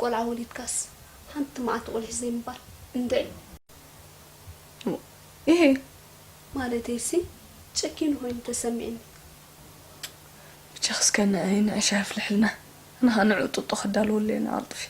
ቆልዓ ወሊድካስ ሓንቲ መዓልቲ ቆሊሕ ዘይምባል እንድዒ። እሄ። ማለተይሲ ጨኪኑ ኮይኑ ተሰሚዕኒ። ብቻ እስከ ንዕይ ንዕሻ ኣፍልሕልና። ኣነ ኸኣ ንዑ ጥጦ ከዳልወሉ እየ ንኣልጥፊ።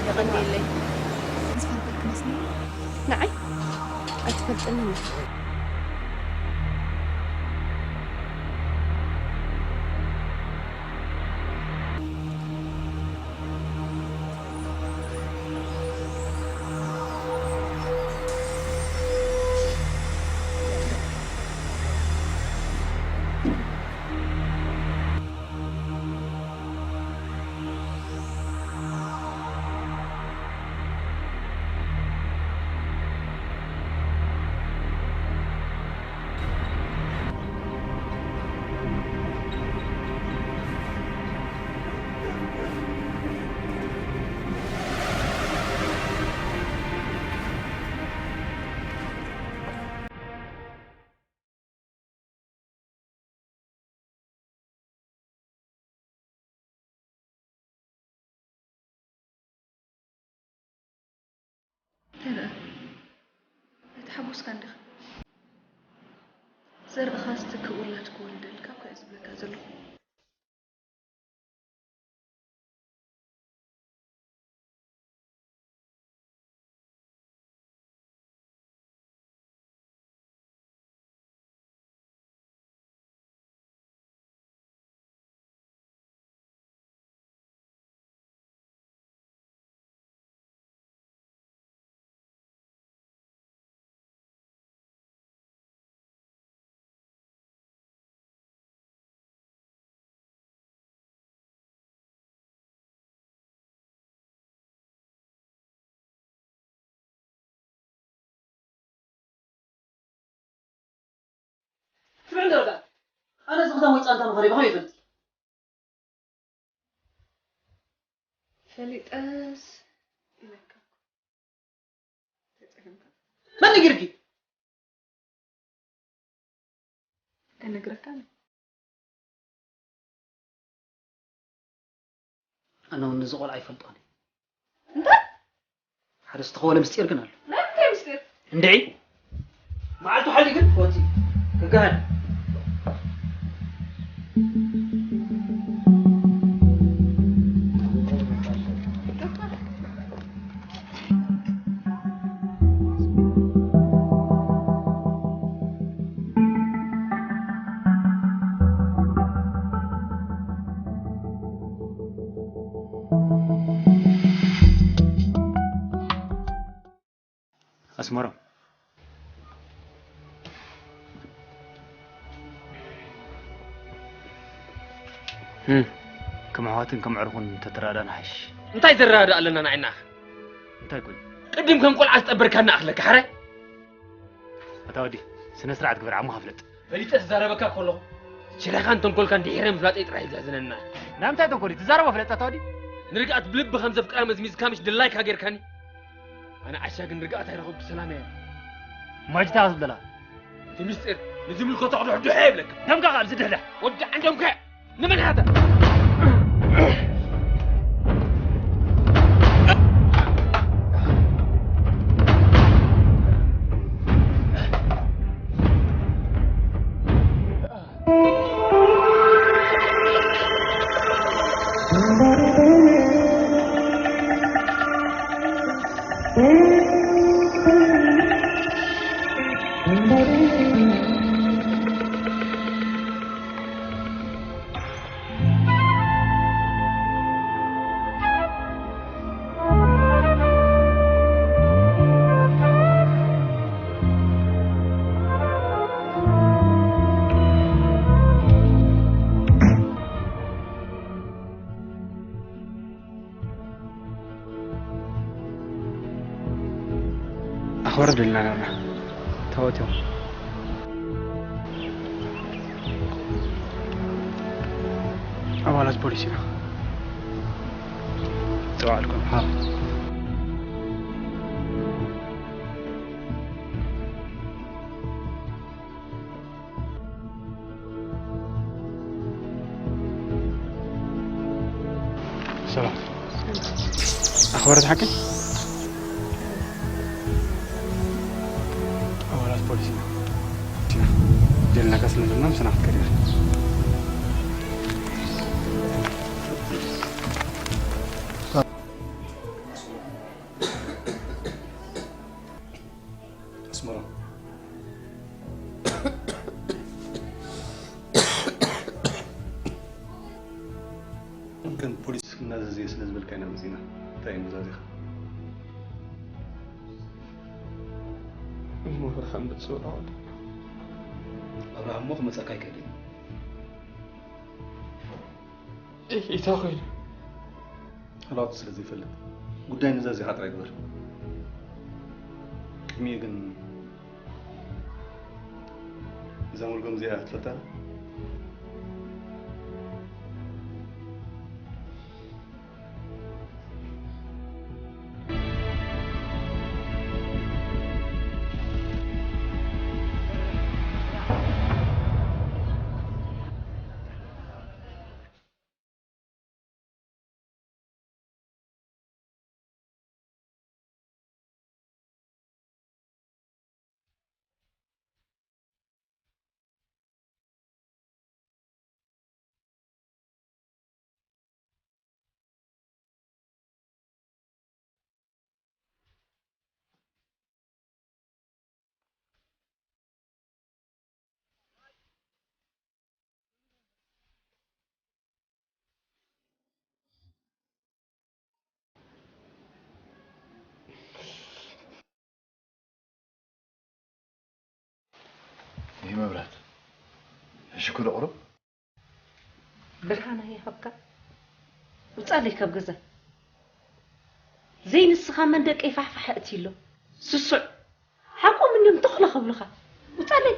የቐንየለይ። ዝፈልጠኪ መስለኒ። ንዓይ ኣይትፈልጥንን ኢኺ። እንታይ ደኣ? ኣይተሓጎስካን ዲኻ? ዘርእኻስ ትክእ ውላድ ክወልደልካ እኮ እየ ዝብለካ ዘለኹ። ስምዕ እንዶ ርጋ፣ ኣነ እዚ ክዳን ወይ ጻንታ ምኸሪበ ከመይ ይፈልጥ? ፈሊጠስ ኢለካ እኮ። ተጸገምካ። መን ነጊርኪ? ኣይነግረካን። ኣነ እውን ነዚ ቆልዓ ኣይፈልጦን እየ። እንታይ? ሓደ ዝተኸወለ ምስጢር ግን ኣሎ። ናይ ምንታይ ምስጢር? እንድዒ። መዓልቱ ሓሊኡ ግን ክወጽእ እዩ። ክገሃድ። ኣስመሮም፣ እም፣ ከም ኣሕዋትን ከም ኣዕሩኽን እንተተረዳዳእና ይሓይሽ። እንታይ ዘረዳድእ ኣለና ንዓይና? እንታይ ኮይኑ? ቅድም ከም ቆልዓ ዝጠበርካና ኣኽለካ፣ ሓራይ? ኣታ ወዲ፣ ስነ ስርዓት ግበር፣ ዓቕምኻ ፍለጥ። ፈሊጠ ዝዛረበካ ከሎ፣ ሽረኻን ተንኮልካን ድሒረ ምፍላጠይ ጥራይ እዩ ዘሕዝነና። ናይ ምንታይ ተንኮል እዩ? ትዛረቦ ፍለጥ፣ ኣታ ወዲ። ንርግኣት ብልቢ ከም ዘፍቅራ መዝሚዝካ ምሽ ድላይካ ጌርካኒ? ኣነ ዓሻ ግን ርግኣት ኣይረኸብኩ፣ ሰላም እየ። እሞ ሕጂ እንታይ ክትብል ዘለኻ? እቲ ምስጢር ንዝምልከቶ ክድሕድሖ እየ ይብለካ። ደምካ ከኣ ዝድሕድሕ። ወዲ ዓንዶምካ። ንመን ሃተ? ኣኽብረት ደሊና ነርና። ተወትዮም። ኣባላት ፖሊስ ኢና። ጽባሕ ልኩም። ሃ። ሰላም። ኣኽበረት ሓቂ? ኣባላት ፖሊስ ኢና። ኢና። ጀልና ከስነ ድማ ምሳና ክትከድ ኢኻ። ኣስመሮም። ከም ፖሊስ ክናዘዝ እየ ስለ ዝበልካ ኢና መጺና። እንታይ እዩ ኑዛዜኻ? እሞ ኣብርሃም ብጽውራ ወዲ። ኣብርሃም እሞ ክመጸካ ኣይክእልን እዩ። እ-፣ ኢታ ኮይኑ? ሃለዋቱ ስለ ዘይፈልጥ። ጉዳይ ኑዛዜኻ ጥራይ ግበር። ቅድሚኡ ግን እዛ ሙልጎም እዚኣ ትፈልጣ? ይህ መብራት ሽኩር ኣቕርብ። ብርሃን ኣይሃብካ። ውጻለይ ካብ ገዛ። ዘይንስኻ መን ደቀይ ፋሕፋሕ እቲ ኣሎ። ስሱዕ። ሓቆም እንዲዮም ተኽሎ ከብሉኻ። ውጻለይ።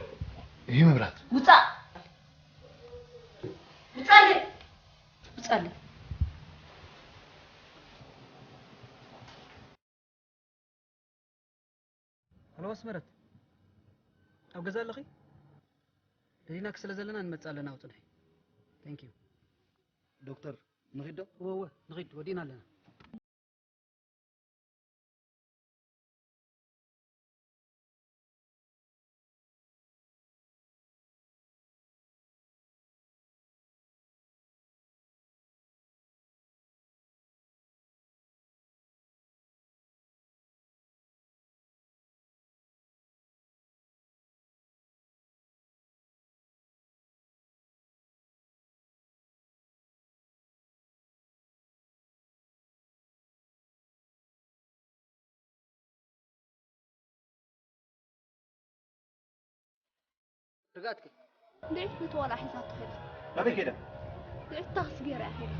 ይህ መብራት። ውጻእ። ውጻለይ። ውጻለይ። ሄሎ ኣስመረት፣ ኣብ ገዛ ኣለኺ? ደሊናኪ ስለ ዘለና ንመጽእ ኣለና፣ ኣብ ጽንሒ። Thank you። ዶክተር፣ ንኺድ ዶ? እወ፣ እወ፣ ንኺድ፣ ወዲእና ኣለና። ዛትኪ ድዒት ብትዋላ ሒዛቶ ኸይዳ። ናበይ ከይዳ? ድዒት ታክሲ ገይራ እያ ኸይዳ።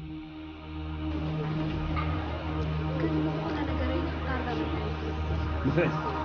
ግን ዝኾነ ነገር ኢልካ ዳርጋ ምኽንያት።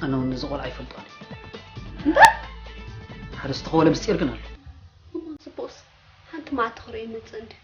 ኣነ እውን ነዚ ቆልዓ ኣይፈልጦን። እንታይ? ዝተኸወለ ምስጢር ግን ኣሎ። እሞ ጽቡቕስ፣ ሓንቲ መዓልቲ ክርእዮ ይመጽእ እንድዩ።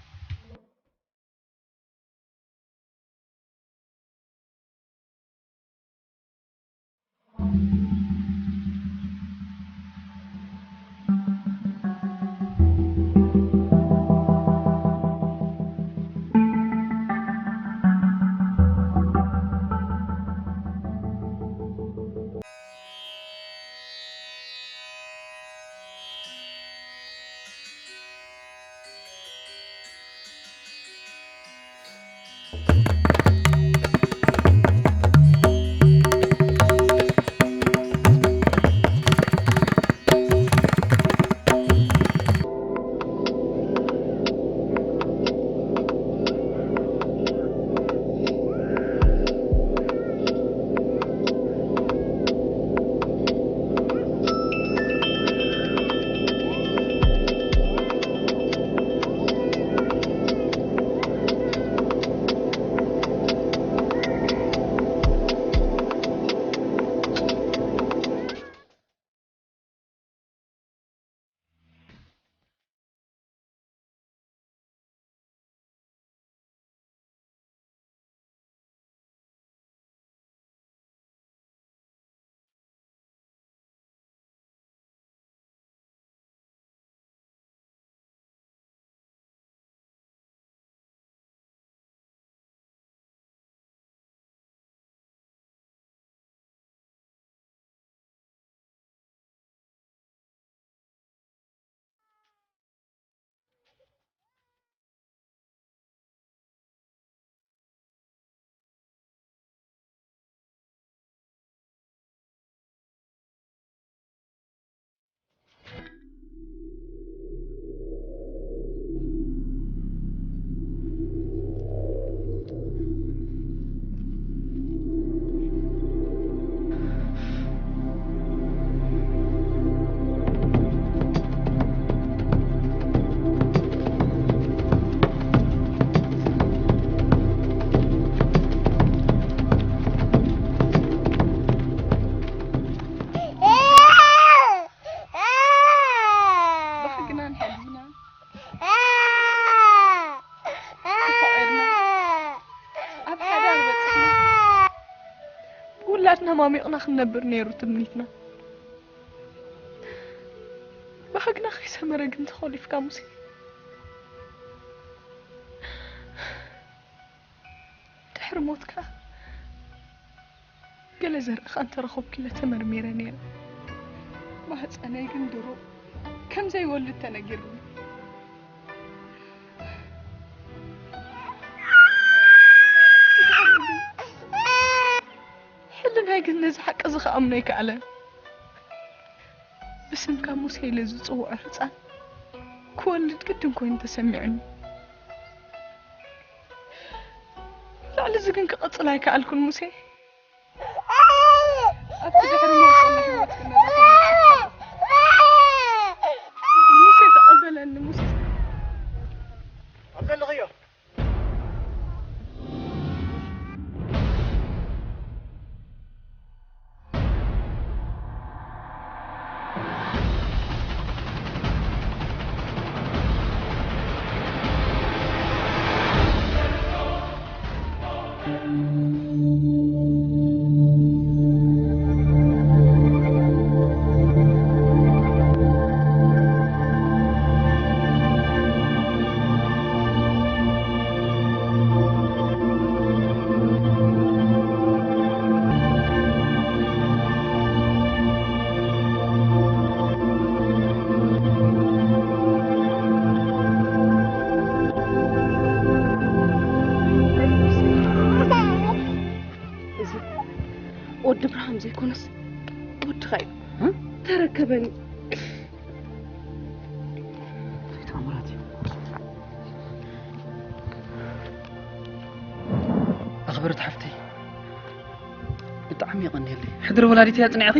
ባህግናን ሕልምናን ተፋቒርና ኣብ ሓዳር በጺሕና ብውላድና ማሚቕና ክንነብር ነይሩ ትምኒትና። ባህግና ከይሰመረ ግን ተኾሊፍካ ሙሴ። ድሕሪ ሞትካ ገለ ዘርእኻ እንተረኸብኩ ኢለ ተመርሚረ ነይረ። ማህፀነይ ግን ድሩቕ ከም ዘይወልድ ተነጊሩኒ። ሕልናይ ግን ነዚ ሓቂ እዚ ክኣምኖ ኣይከኣለን። ብስምካ ሙሴ ኢለ ዝጽውዖ ህጻን ክወልድ ግድን ኮይኑ ተሰሚዑኒ። ልዕሊ እዚ ግን ክቕጽል ኣይከኣልኩን ሙሴ። ኣብቲ ድሕሪ መውጽእና ህይወት ክንረኸብ ንጽውዕ። ሙሴ ተቐበለኒ፣ ሙሴ። ኣብ ዘለኽዮ። እዚ ወዲ ብርሃን ዘይኮነስ ወድኻ እዩ። እ? ተረከበኒ። ኣኽብርት ሓፍተይ፣ ብጣዕሚ የቐንየለይ። ሕድሪ ወላዲተይ ኣጽኒዕኺ?